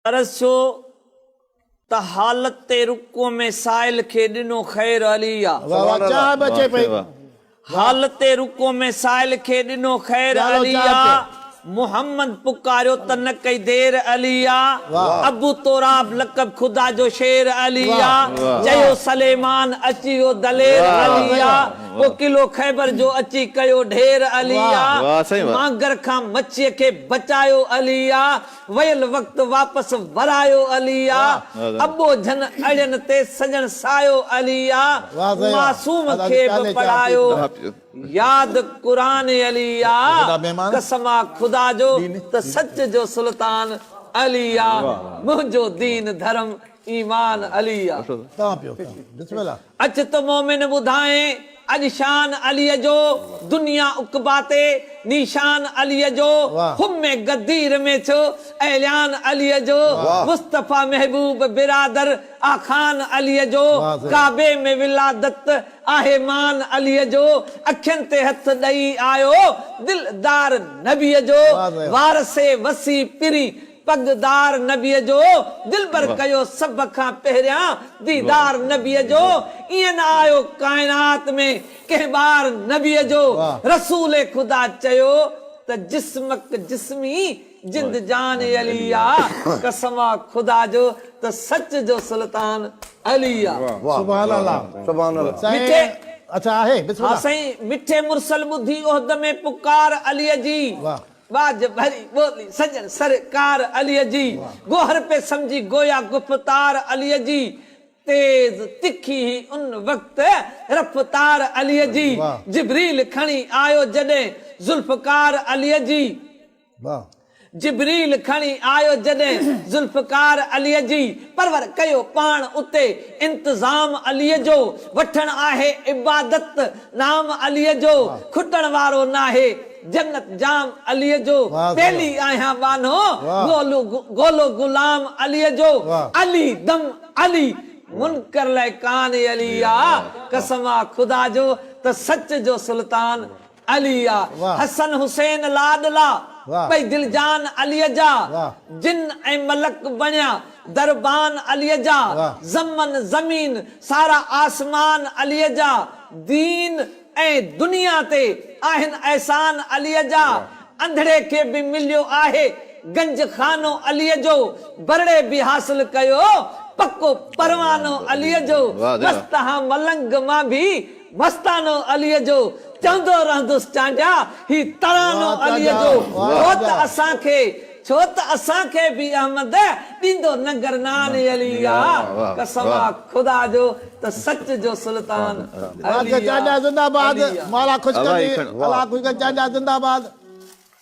عرض ٿيو ته حالت رڪوع ۾ سائل کي ڏنو خير علي آ. واه واه چانهه به اچي پئي. حالت رڪوع ۾ سائل کي ڏنو خير پيالو علي چانهه آ. پيو. محمد پڪاريو ته نه ڪئي دير علي آ. واه. ابو تراب لقب خدا جو شير علي واه. آ. چيو سليمان اچي ويو دلير واه علي آ. واه. پوء قلعو خيبر جو اچي ڪيو ڍير علي آ. واه سائين واه. مانگر کان مڇيء کي بچايو علي آ. ويل وقت واپس ورايو علي آ، اٻوجهن اڙين تي سڄڻ سايو علي آ، معصوم کي به پڙهايو ياد قرآن علي آ، قسم آ خدا جو ته سچ جو سلطان علي آ، منهنجو دين ڌرم ايمان علي آ. اچ ته مومن ٻڌائين اڄ شان عليء جو، دنيا عقبيٰ تي نيشان عليء جو، خم غدير ۾ ٿيو اعلان عليء جو، مصطفيٰ محبوب برادر آ خان عليء جو، ڪعبي ۾ ولادت آهي مان عليء جو، اکين تي هٿ ڏئي آيو دلدار نبيء جو، وارث وصي پرين پڳدار نبيء جو، دلبر ڪيو سڀ کان پهريان ديدار نبيء جو، ائين نه آيو ڪائنات ۾ ڪنهن ٻار نبيء جو، رسول خدا چيو ته جسمڪ جسمي جند جان علي آ، قسم آ خدا جو ته سچ جو سلطان علي آ. سبحان الله سبحان الله مٺي سائين اڇا آهي بسم ها الله. سائين مٺي مرسل ٻڌي عهد ۾ پڪار علي جي. ٻاجهه ڀري ٻولي سڄڻ سرڪار عليء جي، گوهر پي سمجهي گويا گفتار عليء جي، تيز تکي هئي ان وقت رفتار عليء جي، جبريل کڻي آيو جڏهن ذوالفقار عليء جي، جبريل کڻي آيو جڏهن ذوالفقار عليء جي، پرور ڪيو پاڻ اتي انتظام عليء جو، وٺڻ آهي عبادت نام عليء جو، کٽڻ وارو ناهي جنت جام عليء جو، ٻيلي آهيان ٻانهو، گولو غلام عليء جو، علي دم علي، منڪر لئه ڪان علي آ، قسم آ خدا جو ته سچ جو سلطان علي آ، حسن حسين لاڏلا، ٻئي دلجان عليء جا، جن ۽ ملڪ بڻيا دربان عليء جا، زمن زمين سارا آسمان عليء جا، دين ۽ دنيا تي آهن احسان عليء جا، انڌڙي کي به مليو آهي گنج خانو عليء جو، برڙي به حاصل ڪيو پڪو پروانو عليء جو، مست هان ملنگ مان به مستانو عليء جو، چوندو رهندس چانڊيا هي ترانو عليء جو، ڇو ته اسان کي ڇو ته اسان کي به احمد ڏيندو ننگر نان علي آ، قسم آ خدا جو ته سچ جو سلطان علي آ، چانڊيا زنده باد علي آ. مولا خوش ڪندي الله خوش ڪندي چانڊيا زنده باد.